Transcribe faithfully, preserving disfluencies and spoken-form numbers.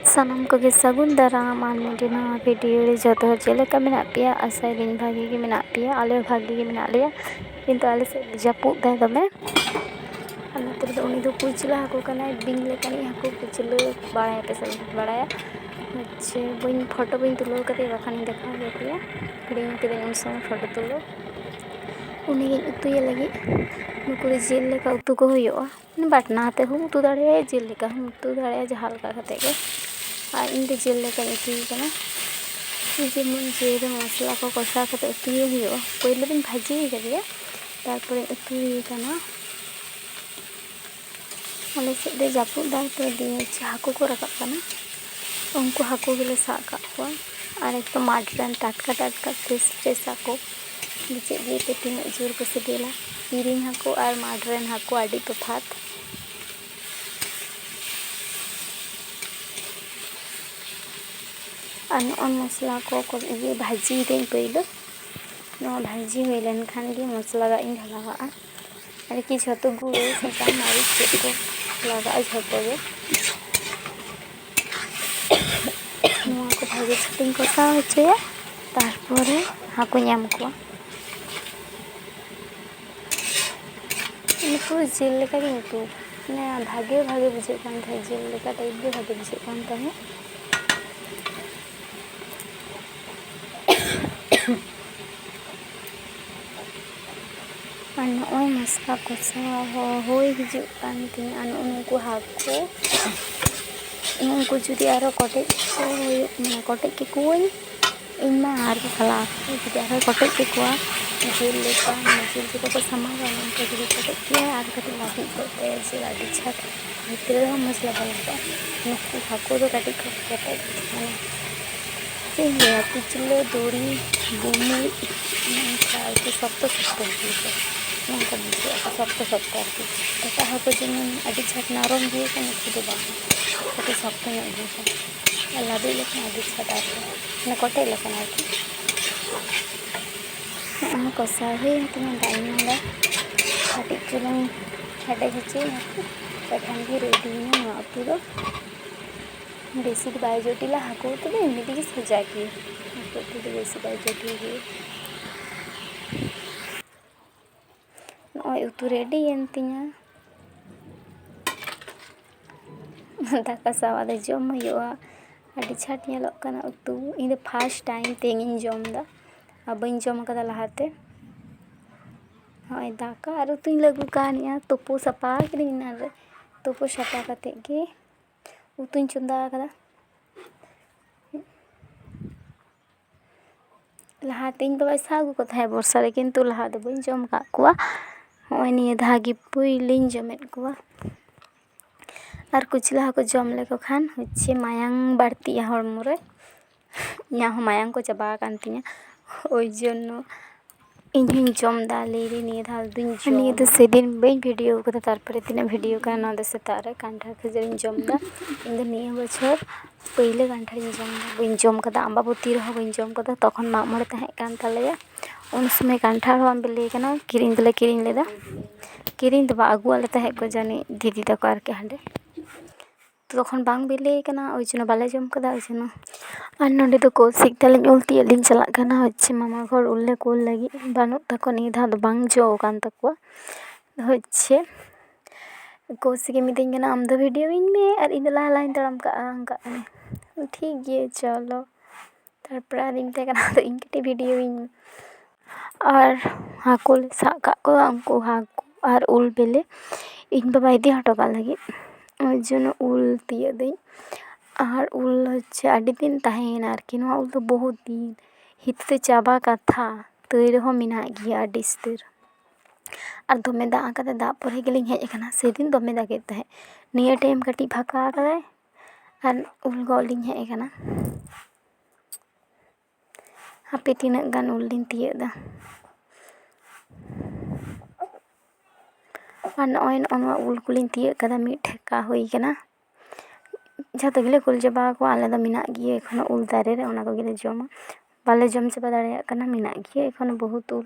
ᱥᱟᱱᱟᱢ ᱠᱚᱜᱮ ᱥᱟᱹᱜᱩᱱ ᱫᱟᱨᱟᱢ ᱟᱨ ᱢᱤᱫᱴᱤᱡ ᱱᱟᱣᱟ ᱵᱷᱤᱰᱤᱭᱳ ᱨᱮ᱾ ᱡᱚᱛᱚ ᱦᱚᱲ ᱪᱮᱫ ᱞᱮᱠᱟ ᱢᱮᱱᱟᱜ ᱯᱮᱭᱟ? ᱟᱥᱟᱭᱟᱞᱤᱧ ᱵᱷᱟᱜᱮ ᱜᱮ ᱢᱮᱱᱟᱜ ᱯᱮᱭᱟ᱾ ᱟᱞᱮ ᱦᱚᱸ ᱵᱷᱟᱜᱮ ᱜᱮ ᱢᱮᱱᱟᱜ ᱞᱮᱭᱟ, ᱠᱤᱱᱛᱩ ᱟᱞᱮ ᱥᱮᱫ ᱡᱟᱹᱯᱩᱫ ᱫᱟᱭ ᱫᱚᱢᱮ᱾ ᱟᱨ ᱱᱚᱛᱮ ᱨᱮᱫᱚ ᱩᱱᱤ ᱫᱚ ᱠᱩᱪᱞᱟᱹ ᱦᱟᱹᱠᱩ ᱠᱟᱱᱟᱭ, ᱵᱤᱧ ᱞᱮᱠᱟᱱᱤᱡ ᱦᱟᱹᱠᱩ᱾ ᱠᱩᱪᱞᱟᱹ ᱵᱟᱲᱟᱭᱟᱯᱮ ᱥᱮ ᱵᱟᱯᱮ ᱵᱟᱲᱟᱭᱟ? ᱦᱚᱪᱪᱷᱮ, ᱵᱟᱹᱧ, ᱯᱷᱳᱴᱳ ᱵᱟᱹᱧ ᱛᱩᱞᱟᱹᱣ ᱠᱟᱫᱮᱭᱟ, ᱵᱟᱠᱷᱟᱱᱤᱧ ᱫᱮᱠᱷᱟᱣ ᱠᱮᱯᱮᱭᱟ᱾ ᱦᱤᱲᱤᱧ ᱠᱟᱹᱫᱟᱹᱧ ᱩᱱ ᱥᱚᱢᱚᱭ ᱯᱷᱳᱴᱳ ᱛᱩᱞᱟᱹᱣ᱾ ᱩᱱᱤᱜᱤᱧ ᱩᱛᱩᱭᱮ ᱞᱟᱹᱜᱤᱫ᱾ ᱱᱩᱠᱩ ᱫᱚ ᱡᱤᱞ ᱞᱮᱠᱟ ᱩᱛᱩ ᱠᱚ ᱦᱩᱭᱩᱜᱼᱟ᱾ ᱵᱟᱴᱱᱟ ᱟᱛᱮ ᱦᱚᱸᱢ ᱩᱛᱩ ᱫᱟᱲᱮᱭᱟᱭᱟ, ᱡᱤᱞ ᱞᱮᱠᱟ ᱦᱚᱸᱢ ᱩᱛᱩ ᱫᱟᱲᱮᱭᱟᱜᱼᱟ, ᱡᱟᱦᱟᱸ ᱞᱮᱠᱟ ᱠᱟᱛᱮ ᱜᱮ᱾ ᱟᱨ ᱤᱧ ᱫᱚ ᱡᱤᱞ ᱞᱮᱠᱟᱧ ᱩᱛᱩᱭᱮ ᱠᱟᱱᱟ᱾ ᱡᱮᱢᱚᱱ ᱡᱤᱞ ᱨᱮ ᱢᱚᱥᱞᱟ ᱠᱚ ᱠᱚᱥᱟᱣ ᱠᱟᱛᱮ ᱩᱛᱩᱭᱮ ᱦᱩᱭᱩᱜᱼᱟ᱾ ᱯᱳᱭᱞᱳ ᱫᱚᱧ ᱵᱷᱟᱹᱡᱤᱭᱮ ᱠᱟᱫᱮᱭᱟ, ᱛᱟᱨᱯᱚᱨᱮᱧ ᱩᱛᱩᱭᱮ ᱠᱟᱱᱟ᱾ ᱟᱞᱮ ᱥᱮᱫ ᱫᱚ ᱡᱟᱹᱯᱩᱫ ᱫᱟᱭ ᱛᱚ, ᱫᱤᱭᱮ ᱦᱚᱪᱪᱷᱮ ᱦᱟᱹᱠᱩ ᱠᱚ ᱨᱟᱠᱟᱵ ᱠᱟᱱᱟ, ᱩᱱᱠᱩ ᱦᱟᱹᱠᱩ ᱜᱮᱞᱮ ᱥᱟᱵ ᱠᱟᱜ ᱠᱚᱣᱟ᱾ ᱟᱨ ᱮᱠᱫᱚᱢ ᱢᱟᱴᱷ ᱨᱮᱱ ᱴᱟᱴᱠᱟ ᱴᱟᱴᱠᱟ ᱯᱷᱨᱮᱥ ᱯᱷᱨᱮᱥ ᱦᱟᱹᱠᱩ᱾ ᱵᱩᱡᱷᱟᱹᱜ ᱜᱮᱭᱟ ᱯᱮ ᱛᱤᱱᱟᱹᱜ ᱡᱳᱨ ᱠᱚ ᱥᱤᱵᱤᱞᱟ᱾ ᱠᱤᱨᱤᱧ ᱦᱟᱹᱠᱩ ᱟᱨ ᱢᱟᱴᱷ ᱨᱮᱱ ᱦᱟᱹᱠᱩ ᱟᱹᱰᱤ ᱛᱚᱯᱷᱟᱛ᱾ ᱟᱨ ᱱᱚᱜᱼᱚᱭ ᱢᱚᱥᱞᱟ ᱠᱚ, ᱠᱚ ᱤᱭᱟᱹ ᱵᱷᱟᱹᱡᱤᱭᱮᱫᱟᱹᱧ ᱯᱳᱭᱞᱳ᱾ ᱱᱚᱣᱟ ᱵᱷᱟᱹᱡᱤ ᱦᱩᱭ ᱞᱮᱱᱠᱷᱟᱱ ᱜᱮ ᱢᱚᱥᱞᱟ ᱫᱟᱜ ᱤᱧ ᱰᱷᱟᱞᱟᱣᱟᱜᱼᱟ᱾ ᱟᱨᱠᱤ ᱡᱷᱚᱛᱚ ᱜᱩᱲᱟᱹ, ᱥᱟᱥᱟᱝ, ᱢᱟᱹᱨᱤᱪ, ᱪᱮᱫ ᱠᱚ ᱞᱟᱜᱟᱜᱼᱟ, ᱡᱷᱚᱛᱚ ᱜᱮ᱾ ᱱᱚᱣᱟ ᱠᱚ ᱵᱷᱟᱜᱮ ᱴᱷᱤᱠᱤᱧ ᱠᱚᱥᱟᱣ ᱦᱚᱪᱚᱭᱟ, ᱛᱟᱨᱯᱚᱨᱮ ᱦᱟᱹᱠᱩᱧ ᱮᱢ ᱠᱚᱣᱟ᱾ ᱱᱩᱠᱩ ᱡᱤᱞ ᱞᱮᱠᱟ ᱜᱮᱧ ᱩᱛᱩ, ᱢᱟᱱᱮ, ᱵᱷᱟᱜᱮ, ᱵᱷᱟᱜᱮ ᱵᱩᱡᱷᱟᱹᱜ ᱠᱟᱱ ᱛᱟᱦᱮᱸᱫ, ᱡᱤᱞ ᱞᱮᱠᱟ ᱴᱟᱭᱤᱯ ᱜᱮ ᱵᱷᱟᱜᱮ ᱵᱩᱡᱷᱟᱹᱜ ᱠᱟᱱ ᱛᱟᱦᱮᱸᱫ᱾ ᱟᱨ ᱱᱚᱜᱼᱚᱭ ᱢᱚᱥᱞᱟ ᱠᱚᱥᱟᱣ ᱦᱚᱸ ᱦᱩᱭ ᱦᱤᱡᱩᱜ ᱠᱟᱱ ᱛᱤᱧᱟᱹ᱾ ᱟᱨ ᱱᱩᱜᱼᱩ ᱱᱩᱠᱩ ᱦᱟᱹᱠᱩ, ᱱᱩᱜᱼᱩ ᱱᱩᱠᱩ ᱡᱩᱫᱤ ᱟᱨᱦᱚᱸ ᱠᱚᱴᱮᱡ ᱠᱚ ᱦᱩᱭᱩᱜ, ᱢᱟᱱᱮ, ᱠᱚᱴᱮᱡ ᱠᱮᱠᱚᱣᱟᱹᱧ, ᱤᱧ ᱢᱟ ᱟᱨ ᱜᱮ ᱥᱟᱞᱟ ᱟᱠᱚ᱾ ᱡᱩᱫᱤ ᱟᱨᱦᱚᱸ ᱠᱚᱴᱮᱡ ᱠᱮᱠᱚᱣᱟ, ᱡᱤᱞ ᱞᱮᱠᱟ, ᱡᱤᱞ ᱪᱮᱫ ᱞᱮᱠᱟ ᱠᱚ ᱥᱟᱢᱟᱣᱟ, ᱚᱱᱠᱟ ᱡᱩᱫᱤ ᱠᱚᱴᱮᱡ ᱠᱮᱭᱟ, ᱟᱨ ᱠᱟᱹᱴᱤᱡ ᱞᱟᱹᱵᱤᱫ ᱠᱚᱜ ᱛᱟᱭᱟ ᱡᱤᱞ, ᱟᱹᱰᱤ ᱪᱷᱟᱴ᱾ ᱵᱷᱤᱛᱨᱤ ᱨᱮᱦᱚᱸ ᱢᱚᱡᱽ ᱞᱟᱜᱟᱣ ᱞᱟᱜᱟᱜᱼᱟ᱾ ᱱᱩᱠᱩ ᱦᱟᱹᱠᱩ ᱫᱚ ᱠᱟᱹᱴᱤᱡ ᱠᱚ ᱠᱮᱴᱮᱡ, ᱢᱟᱱᱮ, ᱪᱮᱫ ᱤᱧ ᱞᱟᱹᱭᱟ, ᱠᱩᱪᱞᱟᱹ, ᱫᱩᱲᱤ, ᱵᱩᱢᱵᱩᱡ, ᱚᱱᱠᱟ ᱟᱨᱠᱤ ᱥᱚᱠᱛᱚ ᱥᱚᱠᱛᱚ ᱜᱮᱭᱟ ᱠᱚ᱾ ᱱᱚᱝᱠᱟ ᱵᱩᱡᱷᱟᱹᱜᱼᱟ ᱠᱚ ᱥᱚᱠᱛᱚ ᱥᱚᱠᱛᱚ ᱟᱨᱠᱤ᱾ ᱮᱴᱟᱜ ᱦᱟᱹᱠᱩ ᱡᱮᱢᱚᱱ ᱟᱹᱰᱤ ᱪᱷᱟᱴ ᱱᱚᱨᱚᱢ ᱜᱮᱭᱟ ᱠᱚ, ᱱᱩᱠᱩ ᱫᱚ ᱵᱟᱝ, ᱠᱟᱹᱴᱤᱡ ᱥᱚᱠᱛᱚ ᱧᱚᱜ ᱜᱮᱭᱟ ᱠᱚ᱾ ᱟᱨ ᱞᱟᱹᱵᱤᱫ ᱞᱮᱠᱷᱟᱱ ᱟᱹᱰᱤ ᱪᱷᱟᱴ ᱟᱨᱠᱤ, ᱢᱟᱱᱮ ᱠᱚᱴᱮᱡ ᱞᱮᱠᱷᱟᱱ ᱟᱨᱠᱤ᱾ ᱱᱚᱜᱼᱚᱭ ᱠᱚᱥᱟᱣ ᱦᱩᱭᱮᱱ ᱛᱤᱧᱟ, ᱫᱟᱜ ᱤᱧ ᱮᱢᱟᱫᱟ, ᱠᱟᱹᱴᱤᱡ ᱪᱩᱞᱩᱝ ᱦᱮᱰᱮᱡ ᱦᱚᱪᱚᱭᱟ, ᱛᱚᱠᱷᱟᱱ ᱜᱮ ᱨᱮᱰᱤᱭᱮᱱᱟ ᱱᱚᱣᱟ ᱩᱛᱩ ᱫᱚ᱾ ᱵᱮᱥᱤ ᱫᱚ ᱵᱟᱭ ᱡᱚᱴᱤᱞᱟ, ᱦᱟᱹᱠᱩ ᱩᱛᱩ ᱫᱚ ᱮᱢᱱᱤ ᱛᱮᱜᱮ ᱥᱚᱡᱟ ᱜᱮᱭᱟ᱾ ᱦᱟᱹᱠᱩ ᱩᱛᱩ ᱫᱚ ᱵᱮᱥᱤ ᱵᱟᱭ ᱡᱚᱴᱤᱞ ᱜᱮᱭᱟ᱾ ᱱᱚᱜᱼᱚᱭ ᱩᱛᱩ ᱨᱮᱰᱤ ᱭᱮᱱ ᱛᱤᱧᱟ᱾ ᱫᱟᱠᱟ ᱥᱟᱶ ᱟᱫᱚ ᱡᱚᱢ ᱦᱩᱭᱩᱜᱼᱟ᱾ ᱟᱹᱰᱤ ᱪᱷᱟᱴ ᱧᱮᱞᱚᱜ ᱠᱟᱱᱟ ᱩᱛᱩ᱾ ᱤᱧ ᱫᱚ first time ᱛᱮᱦᱮᱧᱤᱧ ᱡᱚᱢ ᱮᱫᱟ᱾ ᱟᱨ ᱵᱟᱹᱧ ᱡᱚᱢ ᱟᱠᱟᱫᱟ ᱞᱟᱦᱟᱛᱮ᱾ ᱱᱚᱜᱼᱚᱭ ᱫᱟᱠᱟ ᱟᱨ ᱩᱛᱩᱧ ᱞᱟᱹᱜᱩ ᱠᱟᱣᱱᱤᱜᱼᱟ᱾ ᱛᱩᱯᱩ ᱥᱟᱯᱷᱟ ᱠᱤᱫᱟᱹᱧ ᱮᱱᱟᱱ ᱨᱮ᱾ ᱛᱩᱯᱩ ᱥᱟᱯᱷᱟ ᱠᱟᱛᱮᱫ ᱜᱮ ᱩᱛᱩᱧ ᱪᱚᱸᱫᱟ ᱟᱠᱟᱫᱟ᱾ ᱞᱟᱦᱟᱛᱮ ᱤᱧ ᱵᱟᱵᱟᱭ ᱥᱟᱵ ᱟᱹᱜᱩ ᱠᱚ ᱛᱟᱦᱮᱸᱫ ᱵᱚᱨᱥᱟ ᱨᱮ, ᱠᱤᱱᱛᱩ ᱞᱟᱦᱟ ᱫᱚ ᱵᱟᱹᱧ ᱡᱚᱢ ᱟᱠᱟᱫ ᱠᱚᱣᱟ᱾ ᱦᱚᱸᱜᱼᱚᱭ ᱱᱤᱭᱟᱹ ᱫᱷᱟᱣ ᱜᱮ ᱯᱩᱭᱞᱩᱧ ᱡᱚᱢᱮᱫ ᱠᱚᱣᱟ᱾ ᱟᱨ ᱠᱩᱪᱞᱟᱹ ᱦᱟᱹᱠᱩ ᱡᱚᱢ ᱞᱮᱠᱚ ᱠᱷᱟᱱ ᱦᱚᱪᱪᱷᱮ ᱢᱟᱭᱟᱝ ᱵᱟᱹᱲᱛᱤᱜᱼᱟ ᱦᱚᱲᱢᱚ ᱨᱮ᱾ ᱤᱧᱟᱹᱜ ᱦᱚᱸ ᱢᱟᱭᱟᱝ ᱠᱚ ᱪᱟᱵᱟ ᱟᱠᱟᱱ ᱛᱤᱧᱟᱹ, ᱳᱭ ᱡᱚᱱᱱᱚ ᱤᱧ ᱦᱚᱸᱧ ᱡᱚᱢ ᱮᱫᱟ᱾ ᱞᱟᱹᱭ ᱫᱟᱹᱧ ᱱᱤᱭᱟᱹ ᱫᱷᱟᱣ ᱫᱚᱧ ᱡᱚᱢᱟ᱾ ᱱᱤᱭᱟᱹ ᱫᱚ ᱥᱮᱫᱤᱱ ᱵᱟᱹᱧ ᱵᱷᱤᱰᱤᱭᱳ ᱠᱟᱫᱟ, ᱛᱟᱨᱯᱚᱨᱮ ᱛᱤᱱᱟᱹᱜ ᱵᱷᱤᱰᱤᱭᱳ ᱠᱟᱱᱟ, ᱱᱚᱣᱟ ᱫᱚ ᱥᱮᱛᱟᱜ ᱨᱮ ᱠᱟᱱᱴᱷᱟᱲ ᱠᱷᱟᱹᱡᱟᱹᱲᱤᱧ ᱡᱚᱢ ᱮᱫᱟ᱾ ᱤᱧ ᱫᱚ ᱱᱤᱭᱟᱹ ᱵᱚᱪᱷᱚᱨ ᱯᱟᱹᱭᱞᱟᱹ ᱠᱟᱱᱴᱷᱟᱲᱤᱧ ᱡᱚᱢ ᱮᱫᱟ᱾ ᱵᱟᱹᱧ ᱡᱚᱢ ᱠᱟᱫᱟ, ᱟᱢᱵᱟᱵᱚᱛᱤ ᱨᱮᱦᱚᱸ ᱵᱟᱹᱧ ᱡᱚᱢ ᱠᱟᱫᱟ᱾ ᱛᱚᱠᱷᱚᱱ ᱢᱟᱜ ᱢᱚᱬᱮ ᱛᱟᱦᱮᱸ ᱠᱟᱱ ᱛᱟᱞᱮᱭᱟ, ᱩᱱ ᱥᱚᱢᱚᱭ ᱠᱟᱱᱴᱷᱟᱲ ᱦᱚᱸ ᱵᱟᱝ ᱵᱤᱞᱤ ᱠᱟᱱᱟ, ᱠᱤᱨᱤᱧ ᱫᱚᱞᱮ ᱠᱤᱨᱤᱧ ᱞᱮᱫᱟ᱾ ᱠᱤᱨᱤᱧ ᱫᱚ ᱵᱟᱝ, ᱟᱹᱜᱩᱣᱟᱫ ᱞᱮ ᱛᱟᱦᱮᱸᱫ ᱠᱚ ᱡᱟᱹᱱᱤᱡ ᱫᱤᱫᱤ ᱛᱟᱠᱚ ᱟᱨᱠᱤ ᱦᱟᱸᱰᱮ᱾ ᱛᱚᱠᱷᱚᱱ ᱵᱟᱝ ᱵᱤᱞᱤ ᱠᱟᱱᱟ, ᱳᱭ ᱡᱚᱱᱱᱚ ᱵᱟᱞᱮ ᱡᱚᱢ ᱠᱟᱫᱟ, ᱳᱭ ᱡᱚᱱᱱᱚ᱾ ᱟᱨ ᱱᱚᱸᱰᱮ ᱫᱚ ᱠᱚᱣᱥᱤᱠ ᱛᱟᱹᱞᱤᱧ ᱩᱞ ᱛᱤᱭᱳᱜ ᱞᱤᱧ ᱪᱟᱞᱟᱜ ᱠᱟᱱᱟ, ᱦᱚᱪᱪᱷᱮ ᱢᱟᱢᱟ ᱜᱷᱚᱨ ᱩᱞ ᱞᱮ ᱠᱩᱞ ᱞᱟᱹᱜᱤᱫ᱾ ᱵᱟᱹᱱᱩᱜ ᱛᱟᱠᱚ, ᱱᱤᱭᱟᱹ ᱫᱷᱟᱣ ᱫᱚ ᱵᱟᱝ ᱡᱚ ᱟᱠᱟᱱ ᱛᱟᱠᱚᱣᱟ᱾ ᱦᱚᱪᱪᱷᱮ ᱠᱚᱣᱥᱤᱠᱮ ᱢᱤᱛᱟᱹᱧ ᱠᱟᱱᱟ, "ᱟᱢ ᱫᱚ ᱵᱷᱤᱰᱤᱭᱳ ᱤᱧ ᱢᱮ ᱟᱨ ᱤᱧ ᱫᱚ ᱞᱟᱦᱟ ᱞᱟᱦᱟᱧ ᱛᱟᱲᱟᱢ ᱠᱟᱜᱼᱟ", ᱚᱱᱠᱟᱜ ᱠᱟᱱᱟᱭ᱾ ᱴᱷᱤᱠ ᱜᱮᱭᱟ, ᱪᱚᱞᱚ᱾ ᱛᱟᱨᱯᱚᱨᱮ ᱟᱫᱚᱧ ᱢᱮᱛᱟᱭ ᱠᱟᱱᱟ, "ᱟᱫᱚ ᱤᱧ ᱠᱟᱹᱴᱤᱡ ᱵᱷᱤᱰᱤᱭᱳ ᱤᱧ ᱢᱮ᱾" ᱟᱨ ᱦᱟᱹᱠᱩ ᱞᱮ ᱥᱟᱵ ᱠᱟᱜ ᱠᱚᱣᱟ, ᱩᱱᱠᱩ ᱦᱟᱹᱠᱩ ᱟᱨ ᱩᱞ ᱵᱤᱞᱤ ᱤᱧ ᱵᱟᱵᱟᱭ ᱤᱫᱤ ᱦᱚᱴᱚ ᱠᱟᱜ ᱞᱟᱹᱜᱤᱫ, ᱳᱭ ᱡᱚᱱᱱᱚ ᱩᱞ ᱛᱤᱭᱳᱜ ᱫᱟᱹᱧ᱾ ᱟᱨ ᱩᱞ ᱦᱚᱪᱪᱷᱮ ᱟᱹᱰᱤ ᱫᱤᱱ ᱛᱟᱦᱮᱸᱭᱮᱱᱟ ᱟᱨᱠᱤ, ᱱᱚᱣᱟ ᱩᱞ ᱫᱚ ᱵᱚᱦᱩᱛ ᱫᱤᱱ, ᱦᱤᱛ ᱛᱮ ᱪᱟᱵᱟ ᱠᱟᱛᱷᱟ, ᱛᱟᱹᱭ ᱨᱮᱦᱚᱸ ᱢᱮᱱᱟᱜ ᱜᱮᱭᱟ ᱟᱹᱰᱤ ᱩᱥᱛᱟᱹᱨ᱾ ᱟᱨ ᱫᱚᱢᱮ ᱫᱟᱜ ᱟᱠᱟᱫᱟ, ᱫᱟᱜ ᱯᱚᱨᱮ ᱜᱮᱞᱤᱧ ᱦᱮᱡ ᱟᱠᱟᱱᱟ᱾ ᱥᱮᱫᱤᱱ ᱫᱚᱢᱮ ᱫᱟᱜᱮᱫ ᱛᱟᱦᱮᱸᱫ, ᱱᱤᱭᱟᱹ ᱴᱟᱭᱤᱢ ᱠᱟᱹᱴᱤᱡ ᱯᱷᱟᱸᱠᱟ ᱟᱠᱟᱫᱟᱭ ᱟᱨ ᱩᱞ ᱜᱚᱜ ᱞᱤᱧ ᱦᱮᱡ ᱟᱠᱟᱱᱟ᱾ ᱦᱟᱯᱮ ᱛᱤᱱᱟᱹᱜ ᱜᱟᱱ ᱩᱞ ᱞᱤᱧ ᱛᱤᱭᱳᱜ ᱮᱫᱟ᱾ ᱟᱨ ᱱᱚᱜᱼᱚᱭ ᱱᱚᱜᱼᱚ ᱱᱚᱣᱟ ᱩᱞ ᱠᱚᱞᱤᱧ ᱛᱤᱭᱳᱜ ᱠᱟᱫᱟ, ᱢᱤᱫ ᱴᱷᱮᱠᱟ ᱦᱩᱭ ᱠᱟᱱᱟ᱾ ᱡᱷᱚᱛᱚ ᱜᱮᱞᱮ ᱠᱩᱞ ᱪᱟᱵᱟ ᱟᱠᱚᱣᱟ, ᱟᱞᱮ ᱫᱚ ᱢᱮᱱᱟᱜ ᱜᱮᱭᱟ ᱮᱠᱷᱚᱱᱳ ᱩᱞ ᱫᱟᱨᱮ ᱨᱮ, ᱚᱱᱟ ᱠᱚᱜᱮᱞᱮ ᱡᱚᱢᱟ᱾ ᱵᱟᱞᱮ ᱡᱚᱢ ᱪᱟᱵᱟ ᱫᱟᱲᱮᱭᱟᱜ ᱠᱟᱱᱟ, ᱢᱮᱱᱟᱜ ᱜᱮᱭᱟ ᱮᱠᱷᱚᱱᱳ ᱵᱚᱦᱩᱛ ᱩᱞ᱾